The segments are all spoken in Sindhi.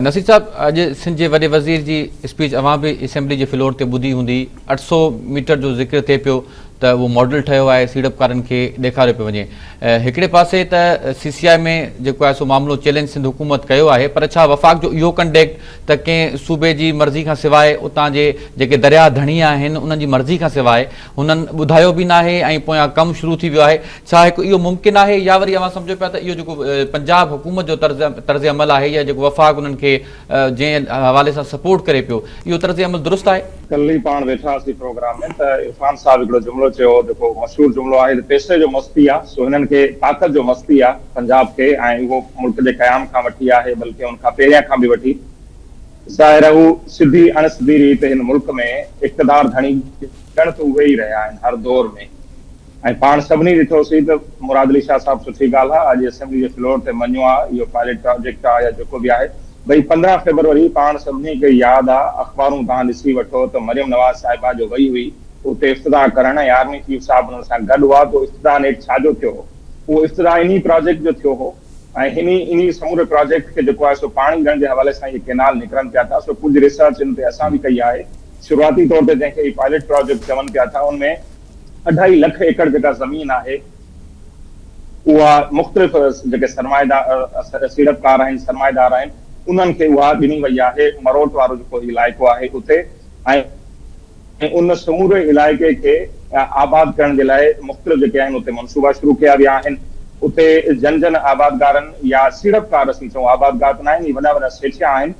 نصير صاحب اڄ سنڌ جي وڏي وزير جي اسپيچ اوهان به اسيمبلي جي فلور تي ٻڌي هوندي 800 ميٽر جو ذڪر ٿئي پيو ته اهو ماڊل ٺهيو آهي سيڙپڪارن کي ڏيکاريو پيو وڃي هڪڙي پاسي ته سي سي آء ۾ جيڪو آهي سو معاملو چئلينج سنڌ حڪومت ڪيو آهي پر ڇا وفاق جو اهو ڪنڊيڪٽ ته ڪنهن صوبي جي مرضي کان سواء اتان جي جيڪي درياهه ڌڻي آهن انهن جي مرضي کان سواء هنن ٻڌايو به ناهي ۽ پويان ڪم شروع ٿي ويو آهي ڇا هڪ اهو ممڪن آهي يا وري اوهان سمجهو پيا ته اهو جيڪو پنجاب حڪومت جو طرز طرز عمل آهي يا جيڪو وفاق انهن کي جنهن حوالي سان سپورٽ ڪري پيو اهو طرز عمل درست آهي؟ ڪلهه ئي پاڻ ويٺا هئاسين پروگرام ۾ ته عرفان صاحب هڪڙو جملو چيو هو جيڪو مشهور جملو آهي ته پئسي جو مستي آ سو هنن کي طاقت جو مستي آ پنجاب کي ۽ اهو ملڪ جي قيام کان وٺي آهي بلڪه ان کان پهريان کان به وٺي ظاهر آهي هو سڌي اڻ سڌي ريت هن ملڪ ۾ اقتدار ڌڻي ڄڻ ته اهي ئي رهيا آهن هر دور ۾. ۽ پاڻ سڀني ڏٺوسين ته مراد علي شاهه صاحب سٺي ڳالهه آ اڄ اسيمبلي جي فلور تي مڃيو آ اهو پائلٽ پراجيڪٽ آ يا جيڪو به آهي ڀئي 15 فيبروري پاڻ سڀني کي ياد آ اخبارون توهان ڏسي وٺو ته مريم نواز صاحبه جو وئي هئي اتي افتتاح ڪرڻ ۽ آرمي چيف صاحب انهن سان گڏ هئا ته افتتاح نيٺ ڇا جو ٿيو هو اهو افتتاح انهي پراجيڪٽ جو ٿيو هو ۽ انهي انهي سموري پراجيڪٽ کي جيڪو آهي سو پاڻي ڏيڻ جي حوالي سان اهي ڪينال نڪرن پيا ٿا سو ڪجهه ريسرچ ان تي اسان به ڪئي آهي شروعاتي طور تي جنهن کي هي پائلٽ پراجيڪٽ چون پيا ٿا ان ۾ اڍائي لک ايڪڙ جيڪا زمين آهي اها مختلف جيڪي سرمائيدار سيڙپڪار آهن سرمائيدار آهن انهن کي اها ڏني وئي آهي مروٽ وارو جيڪو علائقو آهي اتي ۽ ان سموري علائقي کي آباد ڪرڻ جي لاء مختلف جيڪي آهن اتي منصوبا شروع ڪيا ويا آهن اتي جن جن آبادگارن يا سيڙپڪار اسين چئون آبادگار ته ناهن هي وڏا وڏا سيٺيا آهن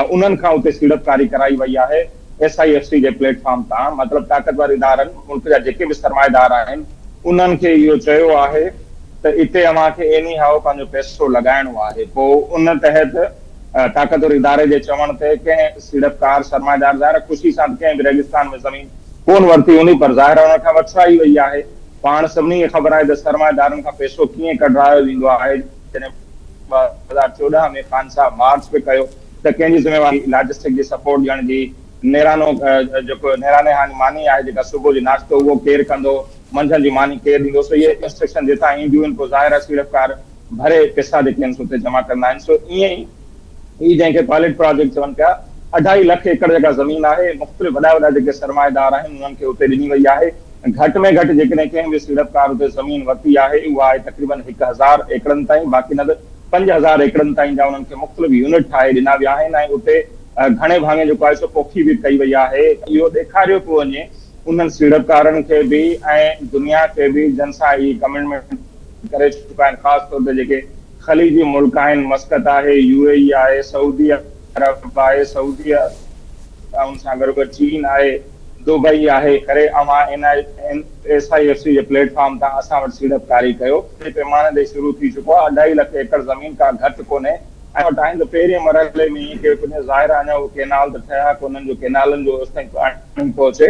انهن کان اتي سيڙپڪاري ڪرائي وئي آهي ايس I F C جي پليٽ فارم تان مطلب طاقتور ادارن ملڪ جا جيڪي به سرمائيدار آهن انهن کي اهو چيو آهي ته اتي اوهان کي ايني هائو پنهنجو پئسو لڳائڻو آهي پوء ان تحت طاقتور اداري جي چوڻ تي ڪنهن سيڙپڪار سرمائيدار ظاهر آهي خوشي سان ته ڪنهن به ريگستان ۾ زمين ڪونه ورتي هوندي پر ظاهر آهي انهن کان وٺرائي وئي آهي پاڻ سڀني کي خبر آهي ته سرمائيدارن کان پئسو ڪيئن ڪڍرايو ويندو آهي جڏهن 2014 ۾ خان صاحب مارچ به ڪيو ته ڪنهن جي ذميواري لاجسٽڪ جي سپورٽ ڏيڻ جي، نيرانو جيڪو نيراني هاڻي ماني آهي جيڪا صبح جي ناشتو اهو ڪير ڪندو، منجهند جي ماني ڪير ڏيندو سو اهي انسٽرڪشن جتان اينديون آهن پوء ظاهر آهي سيڙپڪار ڀري پئسا جيڪي آهن سو اتي جمع ڪندا آهن سو ائين ئي هي جنهن کي پائلٽ پراجيڪٽ چون پيا اڍائي لک ايڪڙ جيڪا زمين آهي مختلف وڏا وڏا جيڪي سرمائيدار آهن انهن کي اتي ڏني وئي آهي گهٽ ۾ گهٽ جيڪڏهن ڪنهن به سيڙپڪار اتي زمين ورتي آهي اها آهي تقريبن 1000 ايڪڙن تائين باقي نه ته 5000 ايڪڙن تائين جا انهن کي مختلف يونٽ ٺاهي ڏنا ويا آهن ۽ اتي گهڻي ڀاڱي جيڪو آهي سو پوکي به ڪئي وئي آهي. اهو ڏيکاريو پيو وڃي انهن سيڙپڪارن کي به ۽ دنيا کي به جن سان اهي ڪمٽمينٽ ڪري چڪا آهن خاص طور تي جيڪي خليجي ملڪ آهن مسقط آهي، يو اي اي آهي، سعودي عرب آهي، سعودي ان سان گڏوگڏ چين آهي، دبئي آهي ڪري اوهان N I S I F C جي پليٽ فارم تان اسان وٽ سيڙپڪاري ڪيو. جي پيماني تي شروع ٿي چڪو آهي، اڍائي لک ايڪڙ زمين ڪا گهٽ ڪونهي ۽ وٽ آهن ته پهرين مرحلي ۾ ائين ڪيو ڪونهي ظاهر آهي اڃا اهي ڪينال ته ٺهيا ڪونهن جو ڪينالن جو اوستائين پاڻي پهچي.